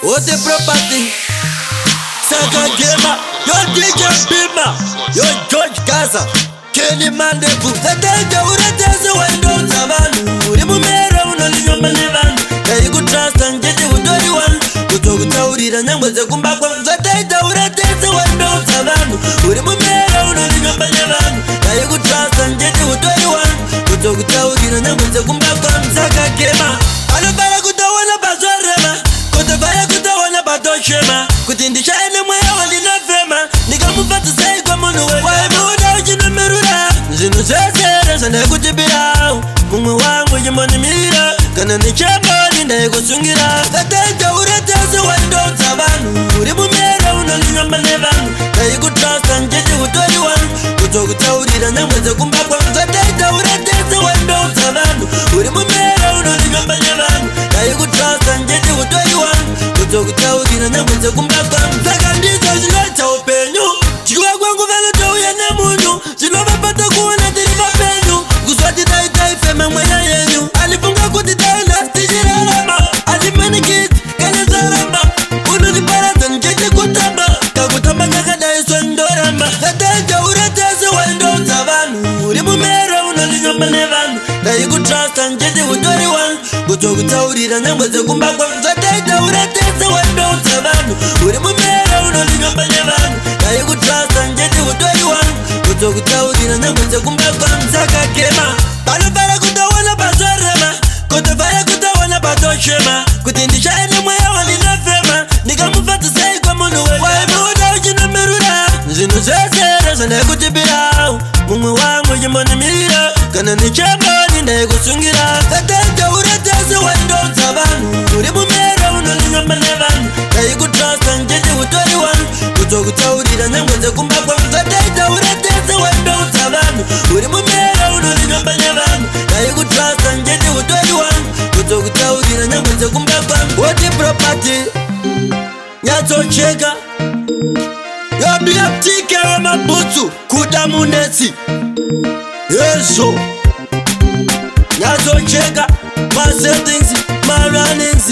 What the property? Saka Gema, yo DJ Bima, yo George Gaza, Kenny Mandevu. Zataita uratese waindoudza vanhu, uri mumero unolinyomba nevanhu. Ndaikutrusta ndichiti utori wangu, kutokutaurira nyangwe dzekumba kwangu. Zataita uratese waindoudza vanhu, uri mumero unolinyomba nevanhu. Ndaikutrusta ndichiti utori wangu, kutokutaurira nyangwe dzekumba kwangu. Saka Gema, anofara kutoona pazorema, kutofara kutoona patochema, kuti ndishaine mweya wandinofema. Ndingamufadzisei kwamunhu waimuda uchinomerura zvinhu zvese zvandaikutipira. Mumwe wangu, chimbonimira, kana nechemboni ndaikusungira. Kataita uratese waindoudza vanhu, uri mumero unolinyomba nevanhu. Ndaikutrusta ndichiti utori wangu, kutokutaurira nyangwe dzekumba kwangu. Zvataita uratese waindoudza vanhu, uri mumero unolinyomba nevanhu. Ndaikutrusta ndichiti utori wangu, kutokutaurira nyangwe dzekumba kwangu. Saka ndizvo zvinoita upenyu, dyiwa kwangu vanotouya nemunyu, zvinovapata kuona tiri vapenyu. Kuzwati dai taifema mweya yenyu, andifunga kuti dai nhasi tichirarama. Andimanikidzi kana zvaramba, unondiparadza ndichiti kutamba, kakutamba kakadai sondoramba. Kataita uratese waindoudza vanhu, uri mumero unondinyomba nevanhu. Ndaikutrusta ndichiti utori wangu, kutokutaurira nyangwe dzekumba kwangu. Zvataita uratese waindoudza vanhu, uri mumero unondinyomba nevanhu. Ndaikutrusta ndichiti utori wangu, kutokutaurira nyangwe dzekumba kwangu. Saka Gema, panofara kutoona pazorema, kutofara kutoona patochema, kuti ndishaine mweya wandinofema. Ndingamufadzisei kwamunhu waimuda uchinomerura zvinhu zvese zvandaikutipira. Mumwe wangu, chimbonimira, kana nechemboni ndaikusungira. Kataita uratese waindoudza vanhu, uri mumero unolinyomba nevanhu. Ndaikutrusta ndichiti utori wangu, kutokutaurira nyangwe dzekumba kwangu. Zvataita uratese waindoudza vanhu, uri mumero unolinyomba nevanhu. Ndaikutrusta ndichiti utori wangu, kutokutaurira nyangwe dzekumba kwangu. Woti property, nyatsocheka. Yo, big up TK wemabhutsu, kuda munetsi yezvo. Nyatsocheka masettings, marunnings.